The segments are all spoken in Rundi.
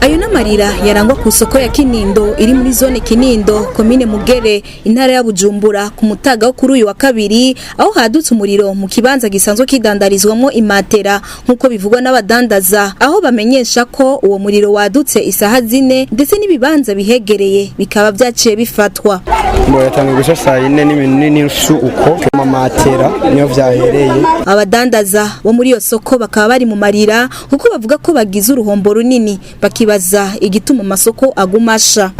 Ayo n'amarira yarangwa ku isoko ya Kinindo iri muri zone Kinindo, komine Mugere, intara ya Bujumbura, ku mutaga wo kuri uyu wa kabiri, aho hadutse umuriro mu kibanza gisanzwe kidandarizwamo imatera, nk'uko bivugwa n'abadandaza, aho bamenyesha ko uwo muriro wadutse isaha 4, ndetse n'ibibanza bihegereye bikaba vyaciye bifatwa. Ngo yatangiye guca saa 4 n'inusu, uko amamatera niyo vyahereye. Abadandaza bo muri iyo soko bakaba bari mu marira, kuko bavuga ko bagize uruhombo runini, bakibaza igituma amasoko aguma asha.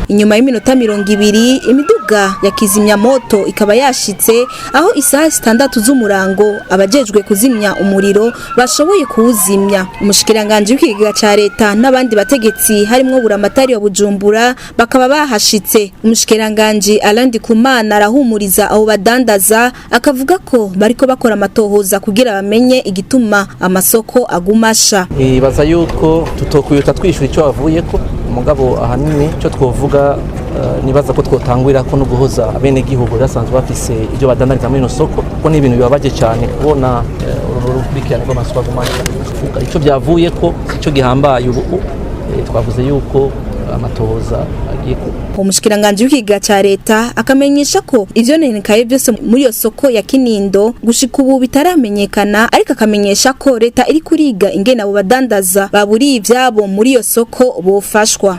Inyuma y'iminota 20, imiduga ya kizimyamoto ikaba yashitse, aho isaha 6 z'umurango abajejwe kuzimya umuriro bashoboye kuwuzimya. Umushikiranganji w'ikigega ca leta n'abandi bategetsi, harimwo buramatari wa Bujumbura, bakaba bahashitse. Umushikiranganji Alain Ndikumana arahumuriza abo badandaza, akavuga ko bariko bakora amatohoza kugira bamenye igituma amasoko aguma asha. Nibaza yuko tutokwihuta twishyura icyo bavuyeko, umugabo ahanini icyo twovuga, nibaza ko twotangurira ko no guhoza abenegihugu basanzwe bafise ibyo badandariza muri ino soko, kuko ni ibintu bibabaje cyane kubona uru rukurikirane rw'amasoko aguma asha. Icyo byavuye ko icyo gihambaye ubu, twavuze yuko amatohoza agiye kuba. Umushikiranganji w'ikigega ca leta akamenyesha ko ivyononekaye vyose muri iyo soko ya Kinindo gushika ubu bitaramenyekana, ariko akamenyesha ko leta iri kuriga ingene abo badandaza baburiye ivyabo muri iyo soko bofashwa.